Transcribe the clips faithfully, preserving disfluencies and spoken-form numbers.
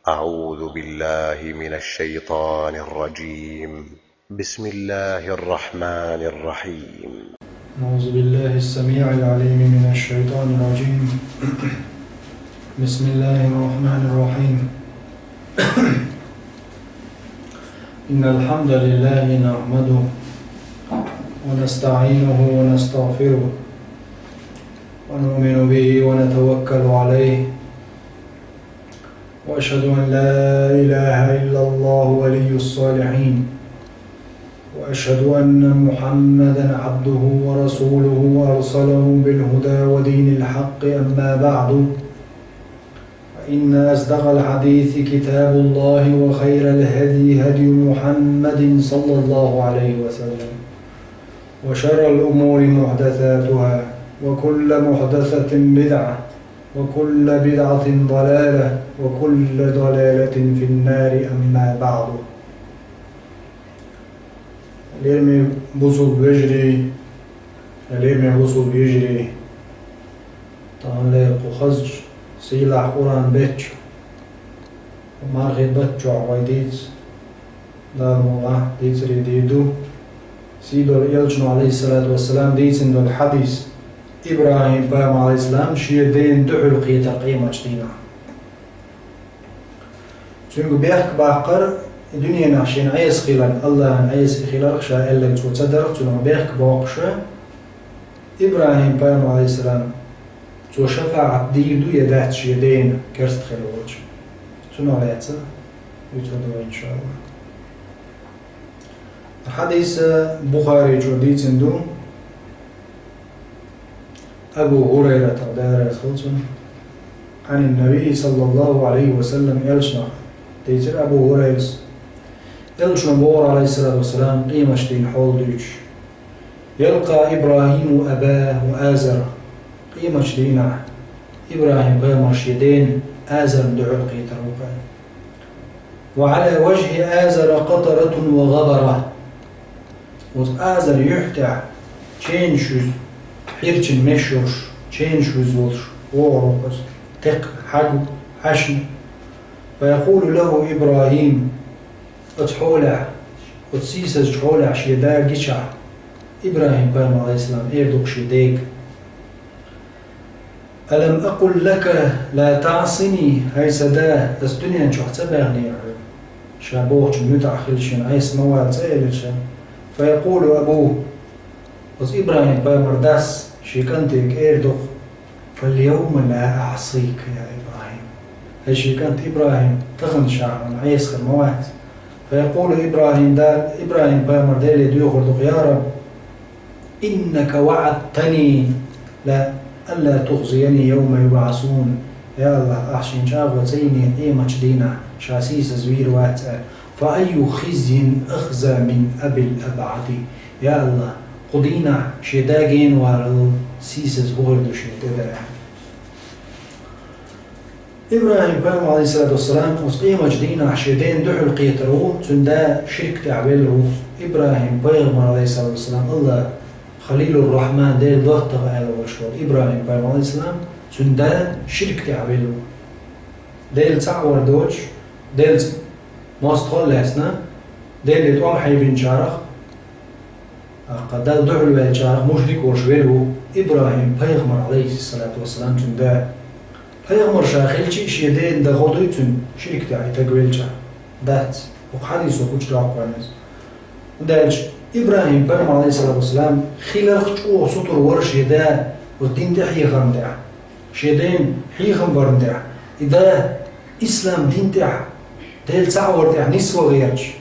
أعوذ بالله من الشيطان الرجيم. بسم الله الرحمن الرحيم. أعوذ بالله السميع العليم من الشيطان الرجيم. بسم الله الرحمن الرحيم. إن الحمد لله نحمده ونستعينه ونستغفره ونؤمن به ونتوكل عليه، وأشهد أن لا إله إلا الله ولي الصالحين، وأشهد أن محمدا عبده ورسوله أرسله بالهدى ودين الحق، أما بعد، فإن أصدق الحديث كتاب الله، وخير الهدي هدي محمد صلى الله عليه وسلم، وشر الأمور محدثاتها، وكل محدثة بدعة، وكل بدعة ضلالة، وكل ضلالة في النار، أما بعد. Лераме бусулба вежарий, лераме бусулба йижарий, таханлера кху хазачу, сийлахь Къуръан беттачу, мархий бутт чохь вай дийца, Дала мукъ лахь, дийцаре дийр ду, сийдолу элчано, Ӏалайхиссалату вассалам, дийцина долу хьадис, ИбрахӀим-пайхамар, Ӏалайхиссалам, шен дена дуьхьал кхетар къематчу дийнахь. Цуьнга бехк баккхар, и дуьненахь шена Ӏеса хилар, АллахӀан Ӏеса хиларх ша аьлларг цо ца дарх, цунах бехк боккхуш, ИбрахӀим-пайхамар, Ӏалайхиссалам, цо шафаӀат дийр ду я дац шен дена керста хилла волчу? Цунах лаьцна дуьйцур ду вай, иншааллахӀ. Хьадис Бухаричо дийцина ду, Абу ХӀурайратах, Дела реза хуьлда цунна, Ӏанин Набий, саллаллаху Ӏалайхи ва саллам, элчанах дийцира Абу ХӀурайрас. Элчано бохура, Ӏалайхиссалату вассалам, къематчу дийнан хьол дуьйцуш: «Ялкъа ИбрахӀиму абаху Азар». Къематчу дийнахь ИбрахӀим-пайхамар шен дена Азарна дуьхьал кхетар ву-кх. «Ва Ӏала важхӀи Азара къатаратун ва гӀабара». Оцу Азар юьхь тӀехь ченаш вуьзу, хьирчин меш йолуш, ченаш вуьзу волуш вогӀур ву-кх иза, текхна хьаг, хьаьшна. «Фа якъулу лахӀу ИбрахӀим». Оцу хьолехь, оцу сийсазчу хьолехь шен да гичахь, ИбрахӀим-пайхамар, Ӏалайхиссалам, эр ду-кх шен дега: «Алам акъул лака ла таӀсини, хӀай сан да, ас дуьнен чохь ца баьхнера хьоьга, ша бохучун муьтӀахь хила, шена Ӏеса ма вала», ца элира ша? Фа якъулу абуху, оцу ИбрахӀим-пайхамар дас шен кӀанте эр ду-кх: «Фал-явма ла аӀсика, я ИбрахӀим». ХӀай шен кӀант ИбрахӀим, тахана ша хьуна Ӏеса хир ма вац. Фа якъулу ИбрахӀим, да, ИбрахӀим-пайхамар Деле доьхур ду-кх: «Я Раб, иннака ваӀадтани ла, алла тухзияни явма юбӀасун». Я АллахӀ, ахь шена чӀагӀо ца йинера къематчу дийнахь ша сийсаз вийр вац аьлла. «Фа айю хизйин ахза мин абил абӀади». Я АллахӀ, кху дийнахь шен да генаваларал сийсаз хӀун хир ду шена тӀе дара? ИбрахӀим-пайхамар, Ӏалайхиссалату вассалам, оцу къематчу дийнахь шен дена дуьхьал кхетар ву, цуьнан да ширк тӀехь велла ву. ИбрахӀим-пайхамар, Ӏалайхиссалату вассалам, АллахӀ Халилур-Рахьман, Делан доттагӀа аьлла волуш волу ИбрахӀим-пайхамар, Ӏалайхиссалам, цуьнан да ширк тӀехь велла ву. Делан цхьаъ вар доцуш, Делаца мостагӀалла лаьцна, Деле тӀом хьайбинчарах, тӀаккха Далла дуьхьал ваьллачарах мушрик волуш велла ву ИбрахӀим-пайхамар, Ӏалайхиссалату вассалам, цуьнан да. Пайхамар ша хилча а, шен дена дан гӀо дуй цуьнан ширк тӀехь и стаг велча? Дац. ХӀокху хьадисо гучудоккху вайна иза. ХӀунда аьлча ИбрахӀим-пайхамар, Ӏалайхиссалату вассалам, хиларх чӀогӀа сутара вара шен да, оцу дин тӀе хьехарна тӀехь, шен ден хьехам барна тӀехь, и да ислам дин тӀехь, Делан цхьаъ вар тӀехь нисван гӀерташ.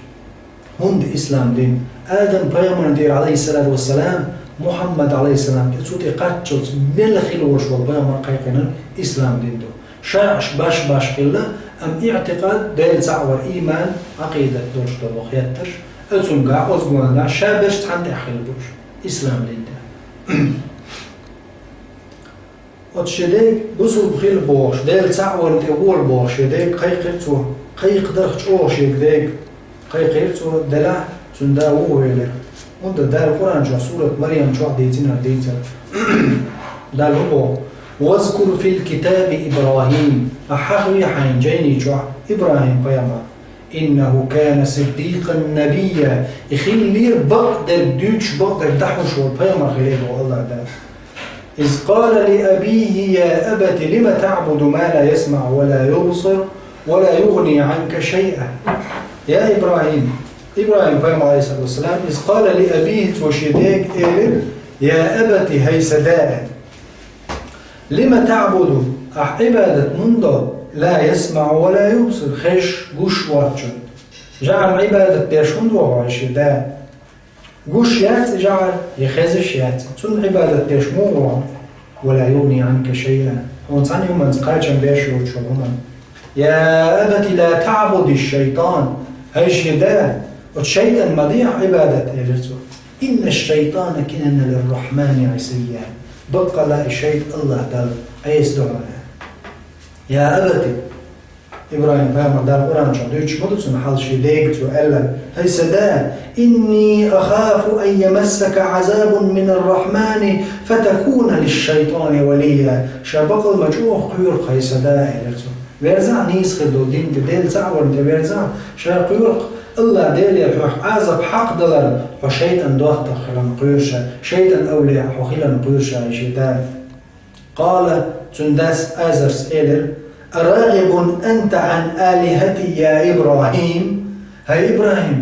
ХӀунда ислам дин? Адам-пайхамарна тӀера, Ӏалайхиссалату вассалам, Мухьаммад, Ӏалайхиссалам, тӀе, цу тӀе кхаччалц мел хилла волуш волу пайхамар кхайкхинарг ислам дин ду. Шаьш баш-баш хилла, амма иӀтикъад, Делан цхьаъ вар, ийман, Ӏакъидат долуш долу хеттарш, оцуьнгахь, оцу гонахь ша берш цхьаьна тӀехь хилла бу уьш, ислам дин тӀехь. Оцу шен дега бусулба хила бохуш, Делан цхьаъ варна тӀе вола бохуш шен дега кхайкхира цо. Кхайкхадарх чӀогӀа шега дега кхайкхира цо, делахь, цуьнан да вуха велира. ХӀунда Дала Къуръан чохь, сурат Марьям чохь дийцинарг дийцар. Дала хӀун боху: «Вазкур фил китаби ИбрахӀим». Ахьа хьахаве хьайна жайни чохь ИбрахӀим пайхамар. «إنه كان صديقا نبيا». И хиллера бакъдерг дуьйцуш, бакъдерг дӀахьош волу пайхамар хилира боху АллахӀ Дала. «إذ قال لأبيه يا أبت لم تعبد ما لا يسمع ولا يبصر ولا يغني عنك شيئا». Я ИбрахӀим, ИбрахӀим пайхамар, алейхиссалату вассалам, «إذ قال لأبيه», цо шен дега элира: «يا أبت», хӀай сан да, «لم تعبد», ахь Ӏибадат муха до, «لا يسمع ولا يبصر», хезаш, гуш воцчунна? ЖӀарна Ӏибадат деш хӀунда ву хьо, хӀай шен да? Гуш яц и жӀар, я хезаш яц, цунна Ӏибадат деш муха ву хьо? «ولا يغني عنك شيئا», хьуна цхьана хӀуманца кхачам беш йоцуш волу хӀуманна. «يا أبت لا تعبد الشيطان», хӀай шен да, оцу шайтӀанна ма дехьа Ӏибадат, элира цо. «إن الشيطان كان للرحمن عصيا». Баккъалла и шайтӀа АллахӀ Далла Ӏеса ду хьуна. «يا أبت», ИбрахӀим пайхамар, Дала Къуръан чохь дуьйцуш ма ду цунна хьал шен дега цо аьлла: «ХӀай сан да, إني أخاف أن يمسك عذاب من الرحمن فتكون للشيطان وليا». Ша баккъалла ма чӀогӀа кхоьру, хӀай сан да, элира цо. Верзахь нийса хир долу дин тӀе, Делан цхьаъ варна тӀе верзахь, ша кхоьру АллахӀ Деле хьоьх Ӏазап хьакхадалар, хьо шайтӀан доттагӀа хиларна кхоьру ша, шайтӀан авлияъ хьо хиларна кхоьру ша, хӀай шен да. قال, цуьнан дас Азарс элира: «أراغب أنت عن آلهتي يا إبراهيم؟» ХӀай ИбрахӀим,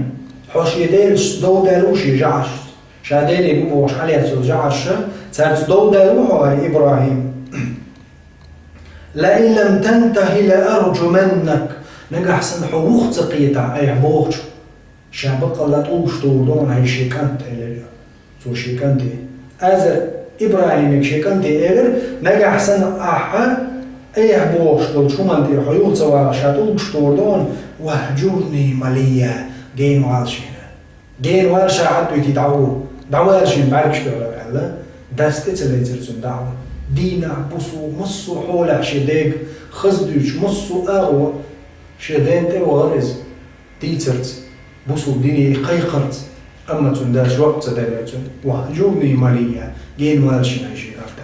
хьо шен делашца дов даьлла ву шен жӀаршца? Ша Деле бу бохуш хьалаэцна жӀарш, цаьрца дов даьлла ву хьо, хӀай ИбрахӀим? «لئن لم تنته لأرجمنك». Нагахь санна хьо вуха ца кхетахь айхьа бохучух, ша баккъалла тӀулгаш тухур ду хьуна, хӀай шен кӀант, элира цо шен кӀанте. Азар ИбрахӀимига шен кӀанте элира: «Нагахь санна ахьа айхьа бохуш долчу хӀуманна тӀе хьо юха ца вахахь, ша тӀулгаш тухур ду хьуна, واهجرني مليا, гена вала шена. Гена вала, ша хьатӀа дуьтий дӀа а ву, дӀавала шена бӀаьргаш тӀехула», аьлла, дас тӀе ца лецира цунна дӀа а ву. Дийнахь, бусулба, массо а хьолехь шен дега хаза дуьйцуш, массо а агӀо шен ден тӀе вахара иза. Дийцарца, бусулба дине кхайкхарца, амма цуьнан дас жоп ца делира цунна: «واهجرني مليا, гена вала шена, хӀай шен кӀант».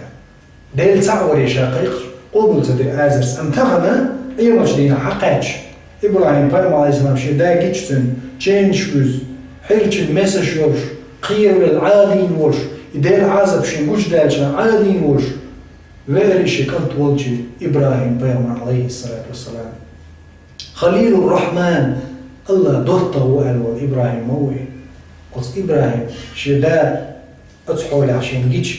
Делан цхьаъ варе ша кхайкхаш, къобал ца дира Азарс. Амма тахана, къематчу дийнахь хьакхаьчча, ИбрахӀим пайхамар, алейхиссалам, шен да гича цуьнан, ченаш вуьзна, хьирчина месаш йолуш, кхеравелла Ӏадийна волуш, и Делан Ӏазап шен гучудаьлча Ӏадийна волуш, веара и шен кӀант волчу ИбрахӀим пайхамар, алейхиссалату вассалам. Халилур-Рахман, АллахӀ доттагӀа ву аьлла волу ИбрахӀим ма ву и. Оцу ИбрахӀим шен да оцу хьолехь шена гича,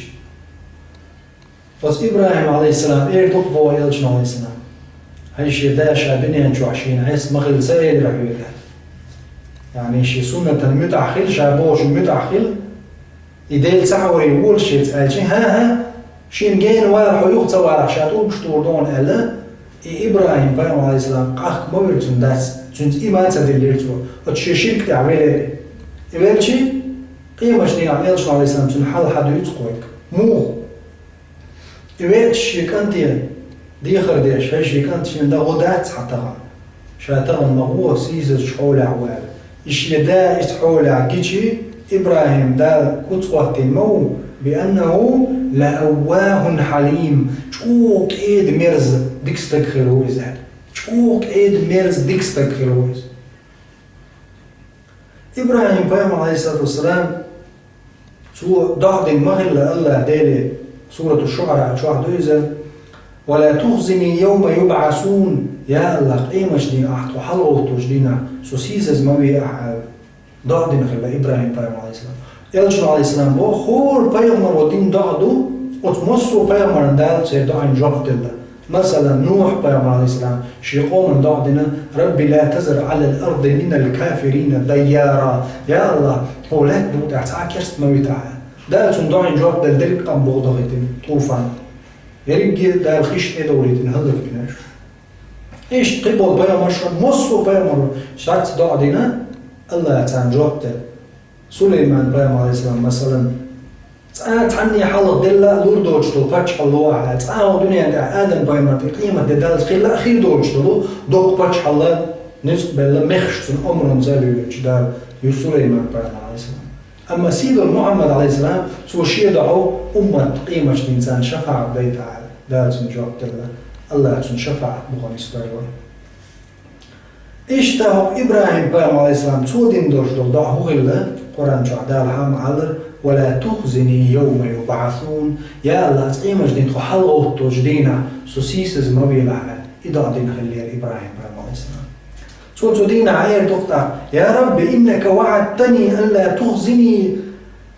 оцу ИбрахӀим, алейхиссалам, эр ду-кх боху элчано, алейхиссалам: «ХӀай шен да, ша дуьнен чохь шена Ӏеса ма хилла ца элира хьоьга». Яъни шен суннатан муьтӀахь хила, ша бохучун муьтӀахь хила. И Делан цхьаъ варе волуш шеца аьлча, хӀан-хӀа, шена гена вала, хьо юха ца валахь, ша тӀулгаш тухур ду хьуна аьлла, и ИбрахӀим пайхамар, алейхиссалам, къахка ма вира цуьнан дас, цуьнца и ма ца диллира цо, оцу шен ширк тӀехь велира. И велча, къематчу дийнахь элчано, алейхиссалам, цуьнан хьал хьадуьйцу кхойга. Муха? И веача шен кӀанте дехар деш, хӀай шен кӀант, шена дан гӀо дац хьан тахана. Ша тахана ма гӀо, сийсазчу хьолехь ву аьлла. И шен да оцу хьолехь гича, ИбрахӀим Дала куц хӀоттийна ма ву: «بأنه لأواه حليم», чӀогӀа кӀеда-мерза дика стаг хилла ву иза аьлла. ЧӀогӀа кӀеда-мерза дика стаг хилла ву иза. ИбрахӀим пайхамар, алейхиссалату вассалам, цо доӀа дина ма хилла АллахӀ Деле, Сурату Шуъара чохь ду иза: «ولا تخزني يوم يبعثون», я АллахӀ, къематчу дийнахь ахь тхо хьалагӀоттучу дийнахь со сийсаз ма ве ахь аьлла, доӀа дина хилла ИбрахӀим пайхамар, алейхиссалам. Элчано, алейхиссалам, боху, хӀора пайхамаро дина доӀа ду, оцу массо а пайхамарна Дала церан доӀанна жоп делла. Масала, Нухь пайхамар, алейхиссалам, шен къоманна доӀа дина: «رب لا تذر على الأرض من الكافرين ديارا». Я АллахӀ, хӀокху лаьттан букъа тӀехь цхьа а керста ма витахь. Дала цуьнан доӀанна жоп делла, дерриг а къам богӀу дахийтина, тӀуфан. Ерриге а Дала хиш тӀедовлийтина, хӀаллакбина уьш. Иштта кхин болу пайхамарш, массо а пайхамаро шаьцца доӀа дина, АллахӀа царна жоп делла. Сулайман пайхамар, алейхиссалам, масалан, цкъа а цхьанне хьалха делла а лур доцуш долу паччахьалла ло ахь аьлла, цкъа а хӀокху дуьненна тӀехь Адам-пайхамар тӀе къемат де даллалц хилла а хир доцуш долу доккха паччахьалла, ницкъ белла, мехаш цунна омранца луьйчу Дала, ю Сулайман-пайхамар, алейхиссалам. Амма сийлахь Мухьаммад, алейхиссалам, цо шен духьа уммат къематчу дийнахь царна шафаӀат дайта аьлла, Дала цунна жоп делла, АллахӀа цунна шафаӀат бу хьуна, исбаьрвай. Иштта хӀокху ИбрахӀим-пайхамар, Ӏалайхиссалам, цо дина долуш долу доӀа хӀун хилла, Къуръан чохь Дала хьа ма-аллара: «Ва ла тухзини йовма юбӀасун». Я АллахӀ, цу къематдийнахь тхо хьалагӀоттучу дийнахь со сийсаза ма велахь аьлла, и доӀа дина хиллера ИбрахӀим-пайхамар, Ӏалайхиссалам. Цо цу дийнахь эр ду-кх тӀаккха: «Я Рабби, иннака ваӀадтани алла тухзини».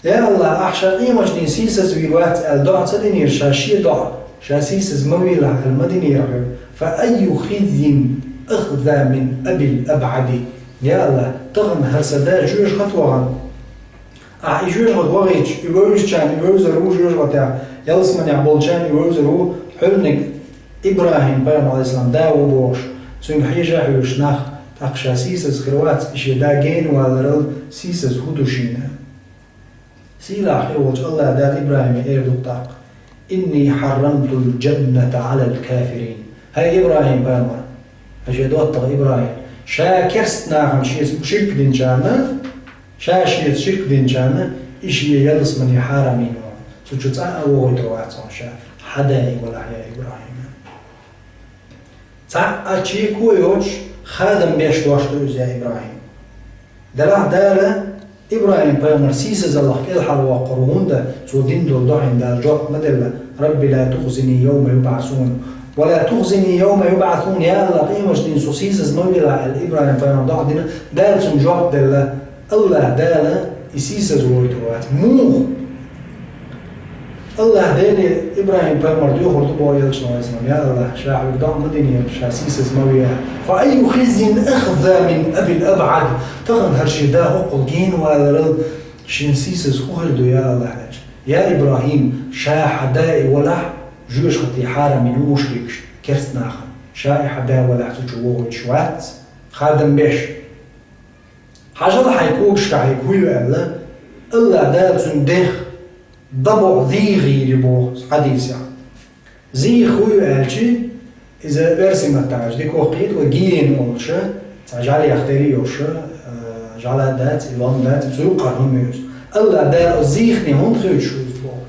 Я АллахӀ, ахь ша къематдийнахь сийсаза вийр вац аьлла доӀа ца динера ша, шен доӀа, ша сийсаза ма велахь аьлла ма динера хьоьга. «Фа айю хизйин ахза мин абил абӀади». Я АллахӀ, тахана хӀара сан да жоьжахате вахана. Ахь и жоьжахате вахийтча, и вевзачарна и вевзар ву жоьжахатехь, ялсаманехь болчарна и вевзар ву, хьуьлланиг ИбрахӀим-пайхамар, Ӏалайхиссалам, да ву бохуш, цуьнга хьежа а хьоьжуш нах, тӀаккха ша сийсаза хир вац, и шен да гена валарал сийсаза хӀун ду шена? Сийлахь хир волчу АллахӀ Дала ИбрахӀиме эр ду-кх тӀаккха: «Инни хьаррамтул джанната Ӏалал кафирин». ХӀай ИбрахӀим-пайхамар, хьан шен доттагӀа ИбрахӀим, ша керста нахана шеца ширк динчарна, ша шеца ширк динчарна, и шен ялсамани хьарам йина ву, цу чу цкъа а вогӀуьйтур вац хьуна ша, хьан да и валахь, я ИбрахӀим. Цхьа а чеко а йоцуш, хадам беш дош ду иза, я ИбрахӀим. Делахь Дала ИбрахӀим-пайхамар сийсазаллах кӀелхьарвоккхур ву, хӀунда цо дина долу доӀина Дала жоп ма делла: «Рабби, ла тухзини йовма юбӀасун». «Ва ла тухзини йовма юбӀасун», я АллахӀ, къематдийнахь со сийсаза ма велахь аьлла, ИбрахӀим-пайхамар доӀа дина, Дала цунна жоп делла. АллахӀ Дала и сийсаза войтур вац. Муха? АллахӀ Деле ИбрахӀим-пайхамар доьхур ду боху элчано, Ӏалайхиссалам: «Я АллахӀ, ша хьоьга доӀа ма динера, ша сийсаза ма велахь. Фа айю хизйин ахза мин абил абӀад». Тахана хӀара шен да хӀоккхул гена валарал шена сийсаза хӀун хир ду, я АллахӀ, аьлча: «Я ИбрахӀим, ша хьан да и валахь, жоьжахате хьарам йина ву мушрикашна, керста нахана. Ша и хьан да валахь, цу чу вогӀуьйтуш вац, хадам беш. Хьажал хьайн когашкахь хьоьга хӀун ю», аьлла, АллахӀ Дала цуьнан дех дӀабоху зийх йийр ю боху хьадисехь. Зийх хӀун ю аьлча, иза оьрсийн маттахь аьлча, дика кхетта вай гиена олуш, цхьа жӀаьлех тера йолуш, а, жӀаьла дац, и лом дац, цу юккъара хӀума ю иза. АллахӀ Дала оцу зийхне хӀунда хуьйцуш ву иза боху?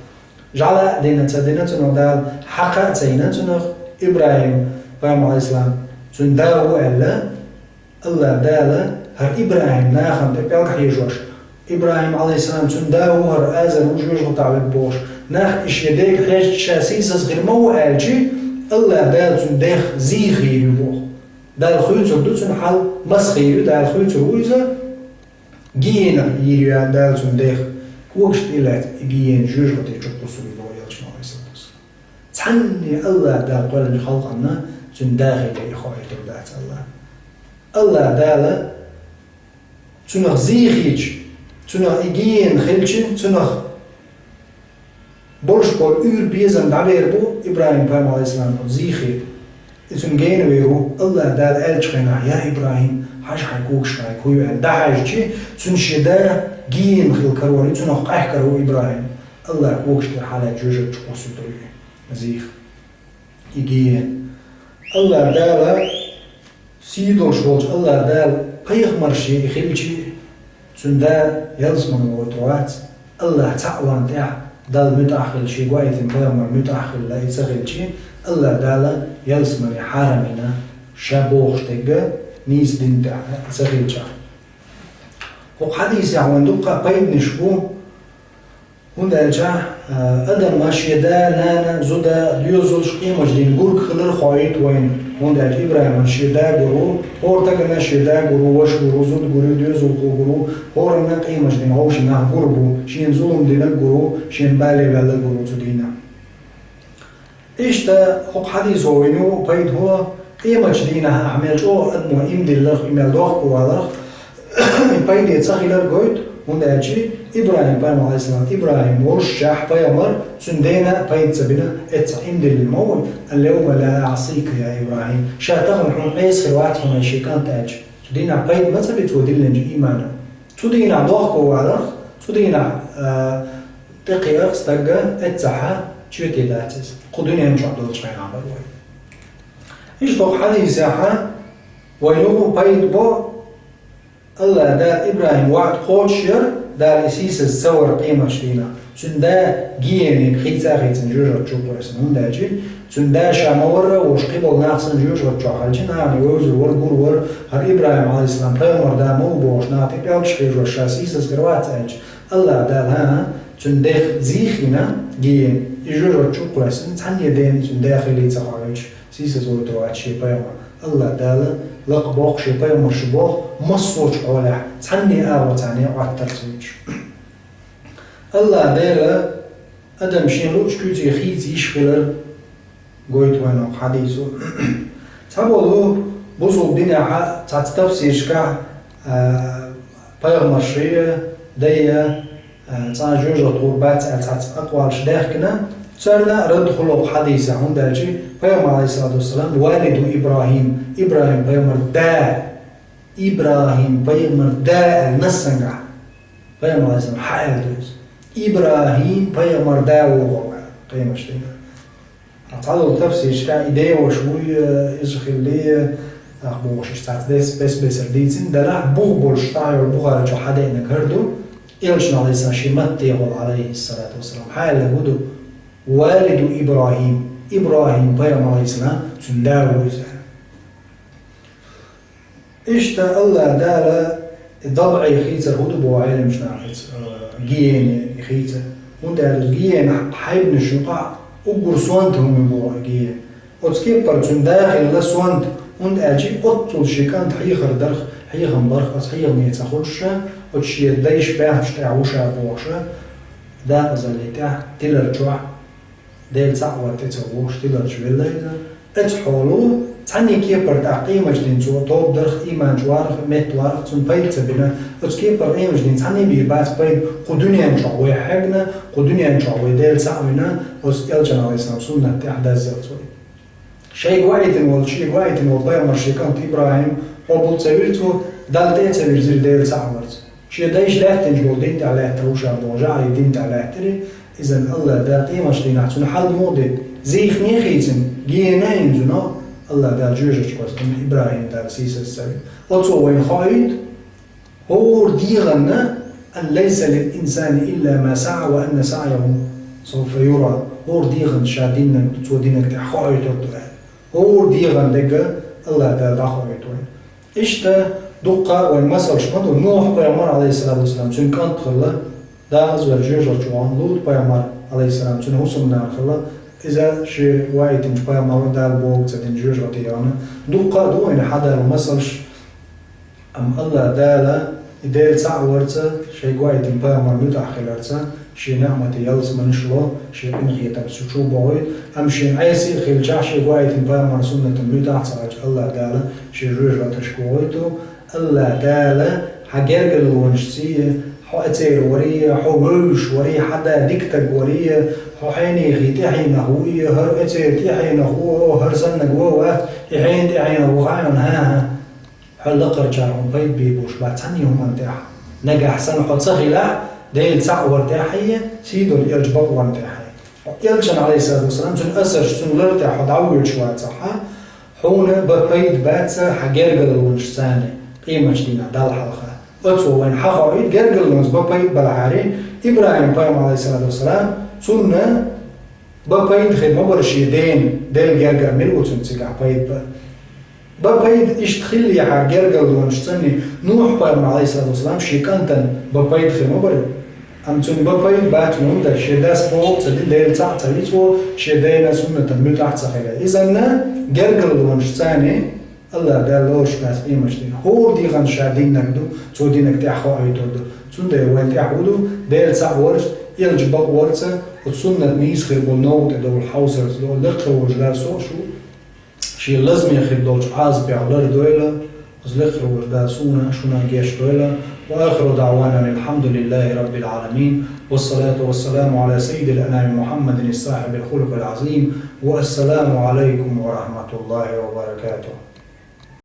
ЖӀаьла а дина ца дина цунах Дала, хьакха а ца йина цунах, ИбрахӀим-пайхамар, Ӏалайхиссалам, цуьнан да ву аьлла, АллахӀ Дала хӀара ИбрахӀим нахана тӀе пӀелг хьежош, ИбрахӀим, Ӏалайхиссалам, цуьнан да ву хӀара, Азар ву жоьжахатехь верг бохуш, нах и шен дега хьежча ша сийсаза хир ма ву аьлча, АллахӀ Дала цуьнан дех зийх йийр ю боху. Дала хуьйцур ду цуьнан хьал, маса хир ю, Дала хуьйцур ву иза, гиенах йийр ю Дала цуьнан дех, когаш тӀе а лаьцна и гиена жоьжахати чу кхуссур ю боху элчано, Ӏалайхиссалату вассалам. Цхьанне АллахӀ Дала кхоьллинчу халкъанна цуьнан да хилла и хоуьйтур дац АллахӀ. АллахӀ Дала цунах зийх йича, цунах и гиена хилча, цунах болуш болу уьйр безам дӀабер бу ИбрахӀим-пайхамар, Ӏалайхиссалам, зийхе. И цунна гена вер ву, АллахӀ Дала аьллачу хенахь: «Я ИбрахӀим, хьажа хьайн когашкахь хӀун ю», аьлла, дӀахьаьжча, цуьнан шен да гена хила карор ю, цунах къахкар ву ИбрахӀим. АллахӀ когаш тӀера хьалаьцна жоьжахати чу кхуссуьйтур ю и зийх, и гиена. АллахӀ Дала, сий долуш волчу АллахӀ Дала, пайхамар шен и хилча, цуьнан да ялсамане войтур вац. АллахӀ цхьаъ ван тӀехь, Далла муьтӀахь хилла, шен гойтина пайхамар муьтӀахь хилла, и ца хилча, АллахӀ Дала ялсамане хьарам йина, ша бохуш дерг нийса дина тӀехь и ца хилчахь. ХӀокху хьадисехь вайн дуккха а пайданаш бу, хӀунда аьлча, а, адаман шен да, нана, зуда доьзалш къематдийнахь гург хилар хоуьйту вайна. ХӀунда аьлча ИбрахӀиман шен да гур ву, хӀора стагана шен да гур ву, ваша гур ву, зуда гур ву, доьзалхо гур ву, хӀоранна къематдийнахь вовшийн нах гур бу, шена зулам динарг гур ву, шена бале ваьлларг гур ву цу дийнахь. Иштта хӀокху хьадисо вайна ю пайда хӀун, къематчу дийнахь ахь мел чӀогӀа адамо иман дилларх, и мел дохко валарх, и пайде ца хилар гойту, хӀунда аьлча ИбрахӀим-пайхамар, Ӏалайхиссалам, ИбрахӀим волушшехь пайхамар, цуьнан дена а пайда ца бина, эццахь иман диллина ма ву: «Ал-йовма ла аӀсика, я ИбрахӀим». Ша тахана хьуна Ӏеса хир вац хьуна, шен кӀант, аьлча. Цу дийнахь пайда ма ца би цо диллинчу иманан. Цу дийнахь дохко валарх, цу дийнахь, а, тӀекхиарх стаг, эццахь чоьте дац иза, кху дуьнен чохь долчу хенахь бара вай. Иштта хӀокху хьадисехь вайна юха пайда бо, АллахӀ Дала ИбрахӀиман ваӀда кхочушъяр, Дала и сийсаза ца вар къематчу дийнахь. Цуьнан да гиенега хийца а хийцина жоьжахати чу кхоьссина, хӀунда аьлча цуьнан да ша ма варра а волуш, кхиболу нах санна жоьжахати чохь хилча, нахана вевзар вара, гур вара, хӀара ИбрахӀим, Ӏалайхиссалам, пайхамар да ма ву бохуш, наха тӀе пӀелгаш хьийжош ша сийсазкара вац аьлча, АллахӀ Дала, хӀан-хӀа, цуьнан дех зийхина гиена, и жоьжахати чу кхоьссина, цхьанне а дена цуьнан да хиллий ца хоуьйтуш, сийсазвойтур вац шен пайхамар. АллахӀ Дала лакха боху шен пайхамарш боху, массочу хьолехь, цхьанне а агӀо царна Ӏоттар ца вуьтуш. АллахӀ Дала адам шен луъучу куьйцехь хийца йиш хилар гойту вайна хӀокху хьадисо. Цхьаболу бусулба динехь цхьацца тафсиршкахь, а, пайхамаршея, дайя, а, цкъа жоьжахати гӀур бац аьлла цхьацца акъвалаш даьхкина, царна а рад хуьлу хӀокху хьадисехь, хӀунда аьлча пайхамар, Ӏалайхиссалату вассалам, валиду ИбрахӀим, ИбрахӀим пайхамар да, ИбрахӀим пайхамар да аьлла нассангахь пайхамар, Ӏалайхиссалам, хьааьлла ду иза. ИбрахӀим пайхамар да ву хӀокху къематдийнахь. Цхьадолу тафсиршкахь и деваш вуй, иза хилли, ах бохуш, иштта цхьацца дес бес-бесара дийцина, делахь бух болуш цхьайолу Бухари чохь хьадеънарг хӀара ду, Элчано, Ӏалайхиссалам, шен маттехула, Ӏалайхиссалату вассалам, хьааьлларг хӀун ду: «Валиду ИбрахӀим», ИбрахӀим пайхамар, Ӏалайхиссалам, цуьнан да ву иза. Иштта АллахӀ Дала и дабӀе хийцар хӀун ду боху Ӏеламчу наха, э, гиене хийцар. ХӀунда аьлча гиена хьайбанаш юкъахь уггар сонта хӀума ю боху гиена. Оцу кепара цуьнан да хилла сонта, хӀунда аьлча оццул шен кӀант хьехар дарх, хьехам барх, аса хьехаме ца хуьлуш ша, оцу шен дайша баьхначу тӀехь ву ша бохуш, дакъазаллин тӀехь, тилар чохь, Дела цхьаъ вара тӀе ца вогӀуш, тиларчу велла иза. Оцу хьоло цхьанне кепара тӀаккха къематдийнахь цо тоба дарх, ийман чу варх, метта варх, цунна пайда ца бина. Оцу кепара къематдийнахь цхьанне бийр бац пайда, кху дуьнен чохь вай хьегна, кху дуьнен чохь вай Дела цхьаъ вина, оцу Элчан, Ӏалайхиссалам, суннат тӀехь даззалц вай. Шайга ваийтина волчу, шега ваийтина волу пайхамар шен кӀант ИбрахӀим къобал ца вира цо, Далла тӀе а ца вирзира Дела цхьаъ варца. Шен дайша лаьттинчу болу дин тӀехь лаьттар ву ша боху жаӀарий дин тӀехь лаьттира, иза АллахӀ Дала къематдийнахь цуьнан хьал муха ду? Зийхина а хийцина, гена а йина цуьнан, АллахӀ Дала жоьжахати кхоьссина ИбрахӀим Дала сийсаз ца вина. Оцо вайна хоуьйту, хӀора дегӀанна: «Ан лайса лил инсани илла ма саӀа ва анна саӀяху савфа юра». ХӀора дегӀанна ша диннарг ду, цо динарг тӀехь хоуьйтур ду аьлла. ХӀора дегӀан дерг АллахӀ Дала дӀахоуьйту вайна. Иштта дуккха а вайн масалш ма ду. Нухь-пайхамар, Ӏалайхиссалату вассалам, цуьнан кӀант хилла, дакъаза ваьлла жоьжахати чу вахана. Лут-пайхамар, Ӏалайхиссалам, цуьнан хӀусамнана хилла. Иза шен ваийтинчу пайхамаро Дала бохург ца дина жоьжахати яхана. Дуккха а ду вайна хьадалла масалш. Амма АллахӀ Дала и Дела цхьаъ варца, шайга ваийтина пайхамар муьтӀахь хиларца, шен неӀмате ялсаманеш ло, шен къинхетамца чу бохуьйту, амма шен Ӏеса а хилчахь, шен ваийтина пайхамар суннатан муьтӀахь ца хилча, АллахӀ Дала шен жоьжахаташка вохуьйту. АллахӀ Дала хьан гергарлонашций, хьо эцер варий, хьо вевзаш варий, хьан да дика стаг варий, хьо хьенехий тӀаьхьенах вуй, хӀара эцер тӀаьхьенах ву, о, хӀара саннаг вон вац, и хьенан тӀаьхьенах ву хаьий хьуна, хӀан-хӀа. Хьо лакхарчара хьуна пайда бийр болуш бац цхьанне хӀуманна тӀехь. Нагахь санна хьо ца хилахь, Дела цхьаъ вар тӀехь а, сийдолу элча бакъварна тӀехь а. Хьо элчан, Ӏалайхиссалату вассалам, цуьнан асарш, цуьнан лар тӀехь хьо дӀавоьдуш вацахь, хьуна бан пайда бац хьан гергарлонашца царна къематдийнахь Далла хьалха. Оцо вайна хьан хоуьйту, гергарлонца бан пайда балахьара, ИбрахӀим-пайхамар, Ӏалайхиссалату вассалам, цунна бан пайда хир ма бара шен дена, Делан гергара мила ву цунна цигахь пайда бан. Бан пайда иштта хиллехьара гергарлонашца царна, Нухь-пайхамар, Ӏалайхиссалату вассалам, шен кӀантана бан пайда хир ма бара. Амма цунна бан пайда бац, хӀунда аьлча шен дас бохург ца дина, Дела цхьаъ ца вина цо, шен дена суннатан муьтӀахь ца хилла. Изанна гергарлонашца царна АллахӀ Дала лоруш бац къематдийнахь. ХӀора дегӀан ша диннарг ду, цо динарг тӀехь хоуьйтур ду. Цундела вайн тӀехь хӀун ду? Дела цхьаъ варца, элча бакъварца, оцу суннат нийса хир болу новкъа тӀе довла хьовсарца ду. Лекха волуш Дала со а, шу а шен лазаме хир долчу Ӏазапех лардойла, оцу лекха волуш Дала суна а, шуна а гечдойла. وآخر دعوانا أن الحمد لله رب العالمين، والصلاة والسلام على سيد الأنام محمد صاحب الخلق العظيم، والسلام عليكم ورحمة الله وبركاته.